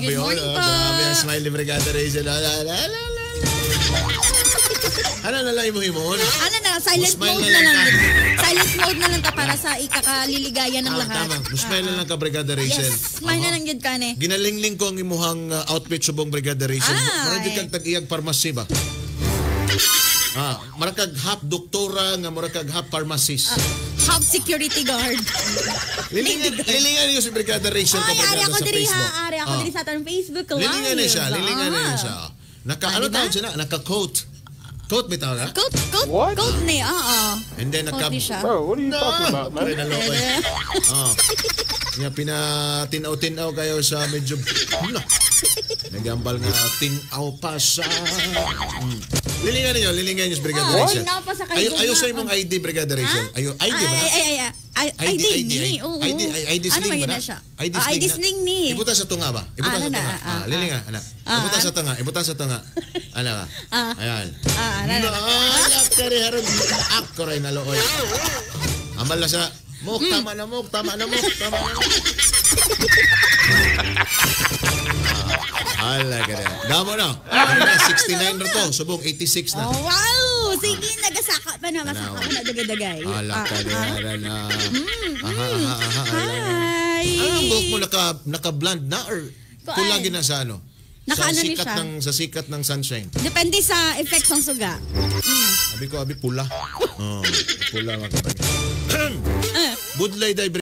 Grabe, Good oh, morning no? po. Grabe ang smile ni Brigada Rachel. La, la, la, la, la, la. Ano na lang imo himuon? Ano na, silent Musmile mode na na lang lang. Silent mode na lang ta para sa ikakaliligayan ng Ah, lahat. tama. Musmile na lang ka, Brigada Rachel. Yes, smile na lang yun ka ne. Ginalingling ko ang imuhang outfit subong, Brigada Rachel. Ah, Murag eh. kag tag-iyag pharmacy ba? Ah, murag kag half doktora nga murag kag half pharmacist. Half security guard. Lilingan, lilingan niyo si Brigada Rachel Ay, ko, ari Brigada, ako sa diri ha. Facebook. Ari ako Ah. diri sa atong Facebook Live. Lilingan niya siya, lilingan niya siya. Naka, Ah, ano diba? tawag siya na? Naka-coat. Coat bitaw na? Coat, coat, What? coat ni, oo. And then Coat naka ni siya. Bro, what are you talking about, man? Pre, naloko eh. Oh. Nga pinatinaw-tinaw kayo sa medyo na. Nagambal nga tinaw pa sa. Lilingan ninyo, lilingan niyo sa Brigada Oo, Rachel. tinaw pa sa kay Ayo, ayo Gugma. sa imong ID, Brigada Rachel. Ayo ID ba? Ay, ay, ay, ay, ay, ID ni, oo. ID, ay, ID Ano sling man ba yun na? na siya? ID Ah, sling ID na. sling ni. Ibutan sa tunga ba? Ibutan Ah, sa ano na, tunga. ah, Ah, ah, lilingan, ana. Ah, Ibutan ah. sa tunga, ibutan sa tunga. Ano ba? Ah. Ayan. Ah, ano na. Naalak ka rin, haron. Ako rin nalooy. Amal na sa, Mok, tama na mok, tama na mok, tama na mok. Ah, ala ka rin. Damo na. Ano na, 69 na to. Subong, 86 na. Oh, wow! Sige, nagasaka pa na, masaka pa na dagay-dagay. Ala Ah, ka rin, ah. haron na. Aha, aha, aha, ala. Hi! Ano ang buhok mo naka-blonde na or Kuan. kulagi na sa ano? Sa Naka-ano ni sikat siya? ng sa sikat ng sunshine. Depende sa effects ng suga. Sabi ko, abi pula. Oh, pula mga kapatid. Budlay day.